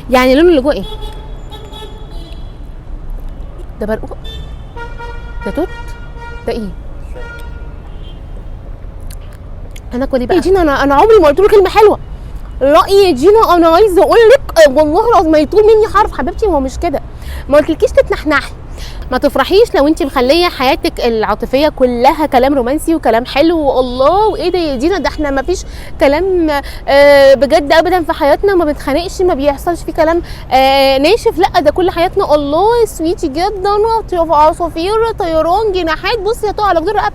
يعني لونه اللي جوه ايه؟ ده برقوق، ده توت، ده ايه؟ انا اكل ايه بقى؟ جينا انا عمري ما قلت له كلمة حلوة. رايي جينا انا عايزه اقول لك والله العظيم ما يطول مني حرف. حبيبتي هو مش كده، ما قلتلكيش تتنحنحي. ما تفرحيش لو انت مخليه حياتك العاطفية كلها كلام رومانسي وكلام حلو والله وايه ده يا دينا، ده احنا ما فيش كلام بجد ابدا في حياتنا، ما بنتخانقش، ما بيحصلش في كلام ناشف، لا ده كل حياتنا الله sweety جدا عصافير طيران جناحات، بصي هتقع على جدار رقبتك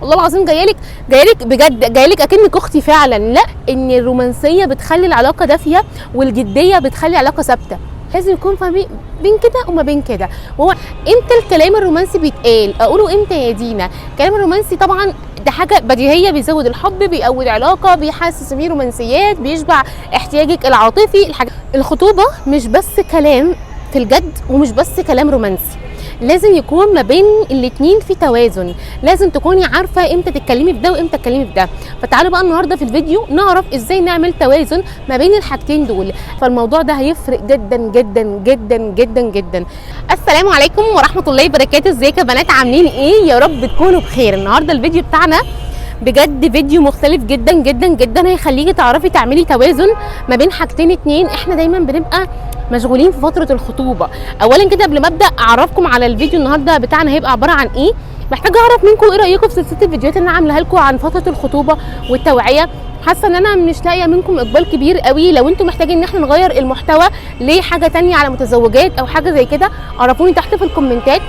والله العظيم. جايلك جايلك بجد، جايلك اكنك اختي فعلا. لا، ان الرومانسية بتخلي العلاقة دافيه والجديه بتخلي العلاقة ثابتة. لازم يكون في بين كده وما بين كده. وهو امتى الكلام الرومانسي بيتقال؟ اقوله امتى يا دينا؟ الكلام الرومانسي طبعا ده حاجة بديهيه، بيزود الحب، بيقوي العلاقة، بيحسس بيه رومانسيات، بيشبع احتياجك العاطفي. الحاجة الخطوبة مش بس كلام في الجد ومش بس كلام رومانسي، لازم يكون ما بين الاتنين في توازن. لازم تكوني عارفه امتى تتكلمي في ده وامتى تتكلمي في ده. فتعالوا بقى النهارده في الفيديو نعرف ازاي نعمل توازن ما بين الحاجتين دول، فالموضوع ده هيفرق جدا جدا جدا جدا جدا. السلام عليكم ورحمة الله وبركاته. ازيك يا بنات، عاملين ايه؟ يا رب تكونوا بخير. النهارده الفيديو بتاعنا بجد فيديو مختلف جدا جدا جدا، هيخليكي تعرفي تعملي توازن ما بين حاجتين اتنين احنا دايما بنبقى مشغولين في فترة الخطوبة. اولا كده قبل ما ابدا اعرفكم على الفيديو النهارده بتاعنا هيبقى عبارة عن ايه، محتاجه اعرف منكم ايه رايكم في سلسلة الفيديوهات اللي انا عاملاها لكم عن فترة الخطوبة والتوعية. حاسه ان انا مش لاقيه منكم اقبال كبير قوي. لو انتم محتاجين ان احنا نغير المحتوى لحاجة تانية على متزوجات او حاجة زي كده عرفوني تحت في الكومنتات.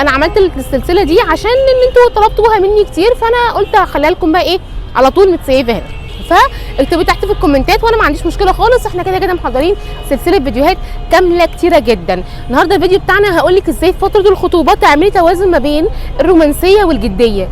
انا عملت السلسلة دي عشان ان انتوا طلبتوها مني كتير، فانا قلت اخليها لكم بقى ايه على طول متسيفه هنا. فاكتبوا تحت في الكومنتات وانا ما عنديش مشكلة خالص، احنا كده كده محضرين سلسلة فيديوهات كاملة كتيرة جدا. النهارده الفيديو بتاعنا هقول لك ازاي في فترة الخطوبة تعملي توازن ما بين الرومانسية والجديه،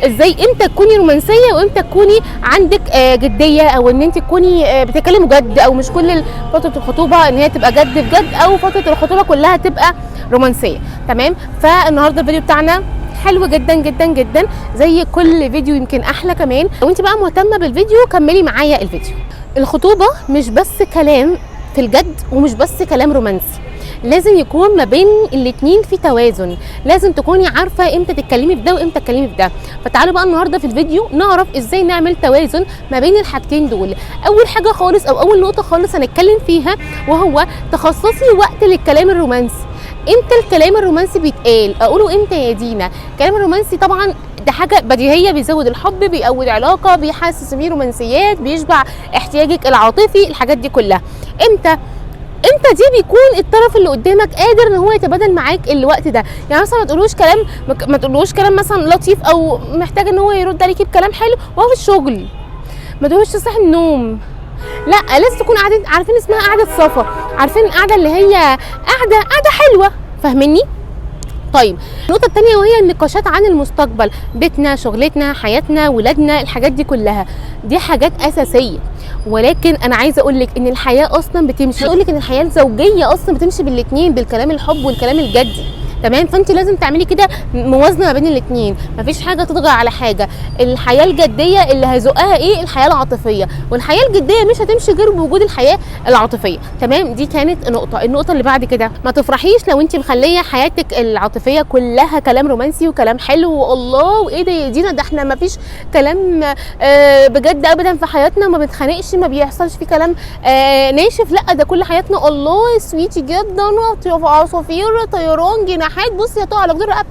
ازاي امتى تكوني رومانسية وامتى تكوني عندك جدية، او ان انت تكوني بتتكلمي جد، او مش كل فترة الخطوبة ان هي تبقى جد بجد، او فترة الخطوبة كلها تبقى رومانسية. تمام؟ فالنهارده الفيديو بتاعنا حلو جدا جدا جدا زي كل فيديو، يمكن احلى كمان. لو انت بقى مهتمة بالفيديو كملي معايا الفيديو. الخطوبة مش بس كلام في الجد ومش بس كلام رومانسي، لازم يكون ما بين الاتنين في توازن. لازم تكوني عارفه امتى تتكلمي في ده وامتى تتكلمي في ده. فتعالوا بقى النهارده في الفيديو نعرف ازاي نعمل توازن ما بين الحاجتين دول. اول حاجة خالص او اول نقطة خالص هنتكلم فيها وهو تخصصي وقت للكلام الرومانسي. امتى الكلام الرومانسي بيتقال؟ اقوله امتى يا دينا؟ الكلام الرومانسي طبعا ده حاجة بديهيه، بيزود الحب، بيقوي العلاقة، بيحسس بيه رومانسيات، بيشبع احتياجك العاطفي، الحاجات دي كلها. امتى امتى دي بيكون الطرف اللي قدامك قادر ان هو يتبادل معاك الوقت ده. يعني مثلا ما تقولوش كلام مثلا لطيف او محتاج ان هو يرد عليكي بكلام حلو وهو في الشغل، ما تقولوش تصحي من النوم، لا لازم تكون قاعدين عارفين اسمها قعدة صفا، عارفين القعدة اللي هي قعدة حلوة، فاهميني؟ طيب النقطة الثانية وهي النقاشات عن المستقبل، بيتنا، شغلتنا، حياتنا، ولادنا، الحاجات دي كلها دي حاجات اساسية. ولكن انا عايزه اقول لك ان الحياة اصلا بتمشي، اقول لك ان الحياة الزوجية اصلا بتمشي بالاثنين، بالكلام الحب والكلام الجدي. تمام؟ فانت لازم تعملي كده موازنه ما بين الاثنين، مفيش حاجة تطغى على حاجة. الحياة الجدية اللي هيزقها ايه؟ الحياة العاطفية، والحياة الجدية مش هتمشي غير بوجود الحياة العاطفية. تمام؟ دي كانت نقطة. النقطة اللي بعد كده، ما تفرحيش لو انت مخليه حياتك العاطفية كلها كلام رومانسي وكلام حلو والله وايه ده يا دينا، ده احنا ما فيش كلام بجد ابدا في حياتنا، ما بنتخانقش، ما بيحصلش في كلام ناشف، لا ده كل حياتنا الله sweety جدا عصافير طيران جناحات، بصي هتقع على جدار رقبتك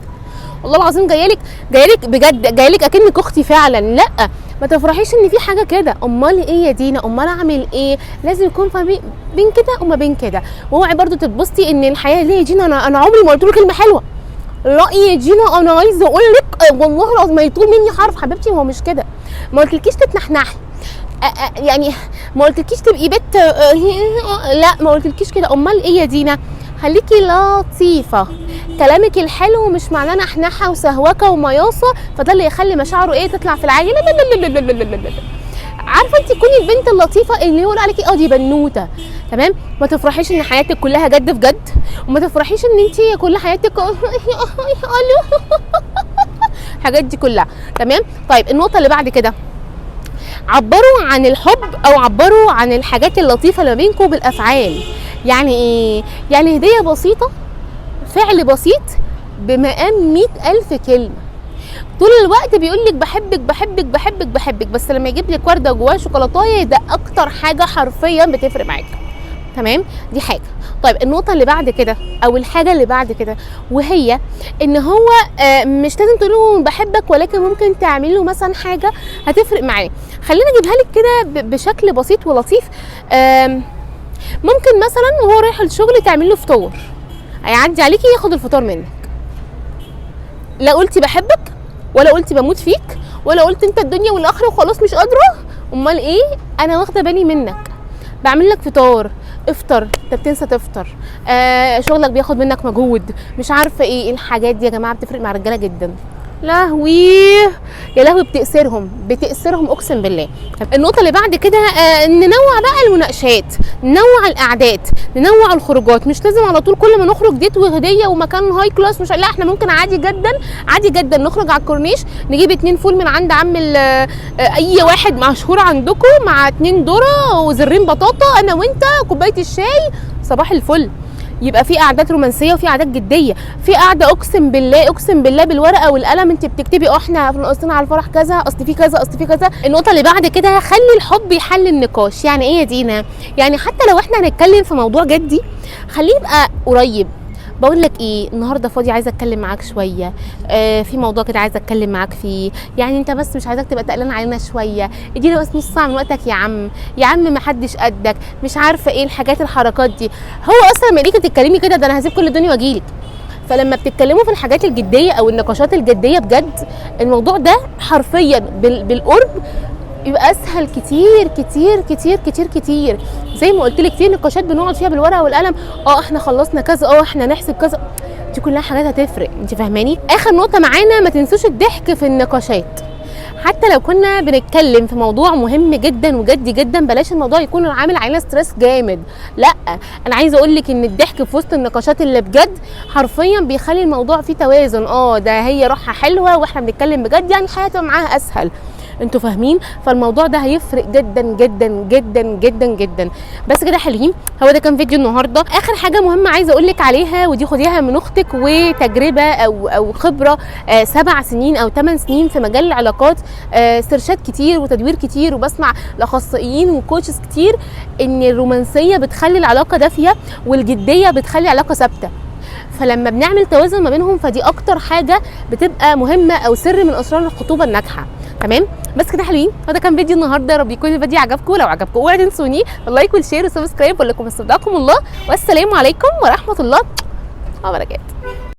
والله العظيم. جايلك جايلك بجد، جايلك اكنك اختي فعلا. لا ما تفرحيش ان في حاجة كده. امال ايه يا دينا؟ امال اعمل ايه؟ لازم يكون في بين كده وما بين كده. واوعي برضو تتبسطي ان الحياة ليه يا دينا، انا عمري ما قلت له كلمة حلوة. رايي يا دينا انا عايزه اقول لك والله العظيم ما يطول مني حرف. حبيبتي هو مش كده، ما قلتلكيش تتنحنحي، يعني ما قلتلكيش تبقي بت، لا ما قلتلكيش كده. امال ايه يا دينا؟ خليكي لطيفة، كلامك الحلو مش معناه نحنحه وسهوكه ومياصه، فده اللي يخلي مشاعره ايه تطلع في العالي. لا لا لا لا لا لا لا. عارفه انت تكوني البنت اللطيفة اللي يقول عليكي اه دي بنوته. تمام؟ ما تفرحيش ان حياتك كلها جد في جد، وما تفرحيش ان انت كل حياتك الو الحاجات دي كلها. تمام؟ طيب النقطة اللي بعد كده، عبروا عن الحب او عبروا عن الحاجات اللطيفة اللي ما بينكم بالافعال. يعني ايه؟ يعني هديه بسيطة، فعل بسيط بمقام 100,000 كلمة. طول الوقت بيقول لك بحبك بحبك بحبك بحبك، بس لما يجيب لك ورده جواها شوكولاتايه ده اكتر حاجة حرفيا بتفرق معاك. تمام، دي حاجة. طيب النقطة اللي بعد كده او الحاجة اللي بعد كده، وهي ان هو مش لازم تقول له بحبك، ولكن ممكن تعمل له مثلا حاجة هتفرق معاه. خلينا اجيبها لك كده بشكل بسيط ولطيف. ممكن مثلا وهو رايح الشغل تعمل له فطار، هيعدي عليكي ياخد الفطار منك. لا قلتي بحبك ولا قلتي بموت فيك ولا قلت انت الدنيا والاخرة وخلاص مش قادرة، امال ايه؟ انا واخده بالي منك، بعمل لك فطار، افطر، انت بتنسى تفطر، شغلك بياخد منك مجهود، مش عارفه ايه. الحاجات دي يا جماعة بتفرق مع الرجالة جدا. لهوي يا لهوي، بتأسرهم بتأسرهم اقسم بالله. النقطة اللي بعد كده ننوع بقى المناقشات، ننوع القعدات، ننوع الخروجات. مش لازم على طول كل ما نخرج date وهديه ومكان high class، مش، لا احنا ممكن عادي جدا عادي جدا نخرج على الكورنيش، نجيب 2 فول من عند عم اي واحد مشهور عندكم، مع 2 ذره وزرين بطاطا، انا وانت كوباية الشاي، صباح الفل. يبقى في قعدات رومانسية وفي قعدات جدية، في قعدة اقسم بالله اقسم بالله بالورقة والقلم انت بتكتبي احنا ناقصين على الفرح كذا، اصل في كذا، اصل في كذا. النقطة اللي بعد كده، خلي الحب يحل النقاش. يعني ايه يا دينا؟ يعني حتى لو احنا هنتكلم في موضوع جدي خليه يبقى قريب. بقول لك ايه، النهارده فاضي، عايزه اتكلم معاك شوية، في موضوع كده عايزه اتكلم معاك فيه، يعني انت بس مش عايزاك تبقى تقلان علينا شوية، ادينا بس نص ساعة من وقتك يا عم، يا عم ما حدش قدك، مش عارفه ايه الحاجات الحركات دي. هو اصلا لما يلاقيكي بتتكلمي كده، ده انا هسيب كل الدنيا واجيلك. فلما بتتكلموا في الحاجات الجدية او النقاشات الجدية بجد، الموضوع ده حرفيا بالقرب يبقى اسهل كتير كتير كتير كتير كتير. زي ما قلت لك في نقاشات بنقعد فيها بالورقة والقلم، احنا خلصنا كذا، احنا نحسب كذا، دي كلها حاجات هتفرق، انت فاهماني؟ اخر نقطة معانا، ما تنسوش الضحك في النقاشات. حتى لو كنا بنتكلم في موضوع مهم جدا وجدي جدا، بلاش الموضوع يكون عامل علينا stress جامد. لا، انا عايزه اقول لك ان الضحك في وسط النقاشات اللي بجد حرفيا بيخلي الموضوع فيه توازن. ده هي روحها حلوة واحنا بنتكلم بجد، يعني الحياة تبقى معاها اسهل، انتوا فاهمين؟ فالموضوع ده هيفرق جدا جدا جدا جدا جدا. بس كده حلوين، هو ده كان فيديو النهارده. اخر حاجة مهمة عايزه اقول لك عليها، ودي خديها من اختك وتجربه او خبره 7 سنين او 8 سنين في مجال العلاقات، سيرشات كتير وتدوير كتير، وبسمع لاخصائيين وكوتشز كتير، ان الرومانسية بتخلي العلاقة دافيه والجديه بتخلي العلاقة ثابتة. فلما بنعمل توازن ما بينهم، فدي اكتر حاجة بتبقى مهمة او سر من اسرار الخطوبة الناجحة. تمام، بس كده حلوين، هذا كان فيديو النهارده. يا رب يكون الفيديو عجبكم، لو عجبكم اوعوا تنسوني ال like وال share وال subscribe. ولكم استودعكم الله، والسلام عليكم ورحمة الله وبركاته.